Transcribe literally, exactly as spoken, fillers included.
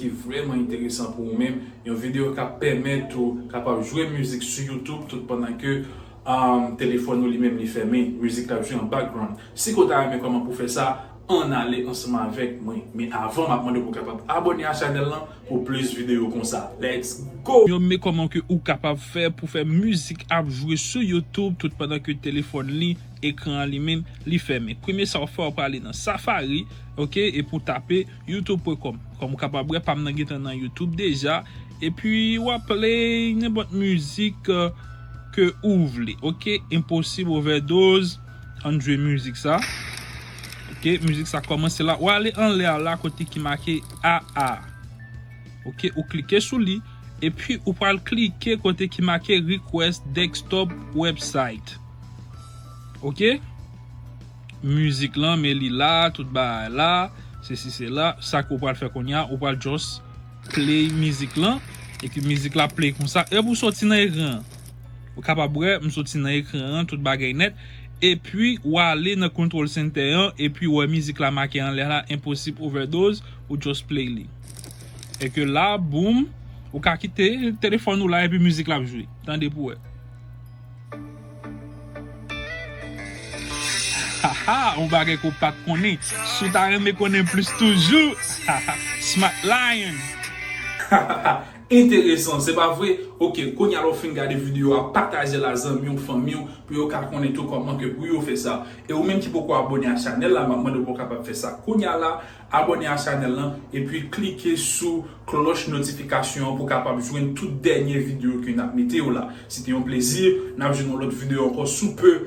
ki vrèman enteresan pou ou menm, yon videyo k ap pèmèt ou kapab jwe mizik sou YouTube tout pandan ke um, telefòn ou li menm li fèmen, mizik la ap jwe an background. Si ke w ta renmen kòman pou fè sa, ann ale ansanm avèk mwen. Men avan, m ap mande pou w kapab abòne a chanèl lan pou plis videyo konsa. Let's go! Yo, men kòman ke ou kapab fè pou fè mizik ap jwe sou YouTube tout pandan ke telefòn li, ekran an li menm, li fèmen. Premye sa w fè, w prale nan Safari, ok, epi w tape youtube point com. Kòm ou kapab wè, pa m nan gentan nan YouTube deja. Epi w ap play nenpòt mizik, euh, ke ou vle. Ok, Impossible Overdose, ann jwe mizik sa. Ok, mizik sa kòmanse la. W ale anlè a la kote ki make A A. Ok, ou klike sou li. Epi ou pral klike kote ki make Request Desktop Website. Ok? Mizik lan, men li la, tout bagay la, sesi sela. Sa ke ou pral fè kounye a, ou pral just play mizik lan, epi mizik la play konsa. Epi ou soti nan ekran an. Ou kapab wè, m soti nan ekran an, tout bagay nèt. Epi ou ale nan Control Center an, epi ou wè mizik la make anlè la, Impossible Overdose, ou just play li. E ke la, boum, ou ka kite telefòn ou la epi mizik la ap jwe. Tande pou wè. Haha, yon bagay ke w pa t konnen. Si w ta renmen konnen plis toujou, Smart Lion. Enteresan, se pa vre? Ok, kounye a lè w fin gade videyo a, pataje l a zanmi w, fanmi w, pou yo ka konnen tou kòman ke pou yo fè sa. E ou menm ki poko abòne a chanèl la, m ap mande w pou w kapab fè sa kounye a la, abòne a chanèl lan, epi klike sou klòch notifikasyon an pou w kapab jwenn tout dènye videyo ke n ap mete yo la. Se te yon plezi, n ap jwenn yon lòt videyo ankò sou pe.